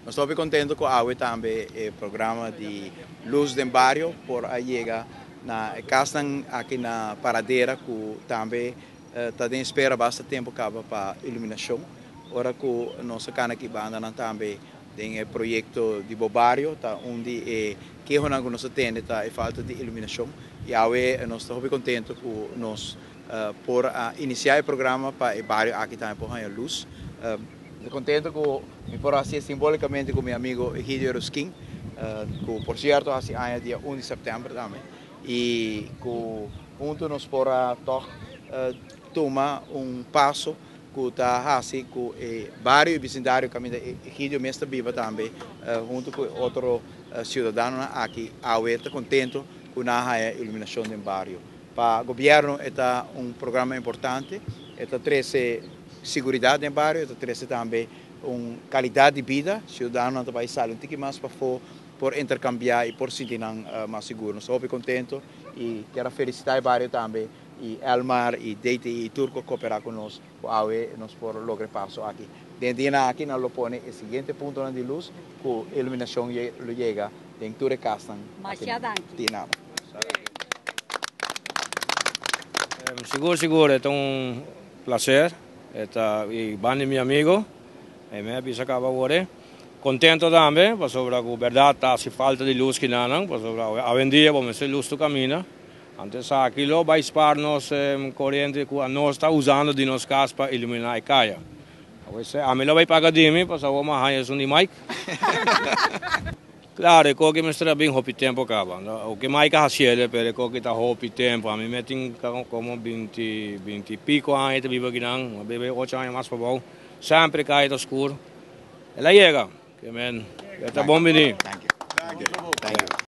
Nos ta hopi contento cu awe tambe e programa di Luz den Bario por a yega na e casnan aki na Paradera cu tambe ta den espera basta tempo caba pa iluminacion. Ora cu nos a cana aki bandanan tambe den e proyecto di Bo Bario ta un di e kehonan cu nos a tende ta e falta di iluminacion y awe nos ta hopi contento cu nos por a inicia e programa pa e bario aki tambe por haya luz. Mi ta contento cu mi por haci'e simbolicamente cu mi amigo Egidio Rusquin, cu por cierto haci aña dia un di september tambe, y cu hunto nos por a toch tuma un paso cu ta haci cu e bario y bisindario caminda Egidio mes ta biba tambe hunto cu e otro ciudadanonan aki awe ta contento cu nan a haya iluminacion den bario. Pa gobierno e ta un programa importante, e ta trece siguridad den bario, e ta trece tambe un calidad di bida, ciudadanonan ta bay sali un tiki mas pafo por intercambia y por sinti nan mas sigur. Nos ta hopi contento y kier a felicita e bario tambe y Elmar y DTI y tur cu a coopera cu nos cu awe nos por logra e paso aki. Den dianan aki nan lo pone e siguiente puntonan di luz cu iluminacion lo yega den tur e casnan aki na Tinama. Sigur sigur e ta un placer e ta y banda di mi amigo e mi a bisa caba awor e contento tambe pasobra cu berdad ta haci falta di luz kinanan pasobra awendia bo mester luz tur camina anto esaki lo bay spaar nos coriente cu anos ta usando di nos cas pa ilumina e caya. Ami lo bay paga di mi pasobra awor mi a haya esun di Mike. Claro, e koki mester a bin hopi tempo caba. Oke Mike a haciele, pero e koki ta hopi tempo. Ami me tin como binti, binti y pico aña ta biba akinan. A biba ocho aña mas pabou. Semper e caya ta oscur. El a yega. Ke men, e ta bon bini. Thank you.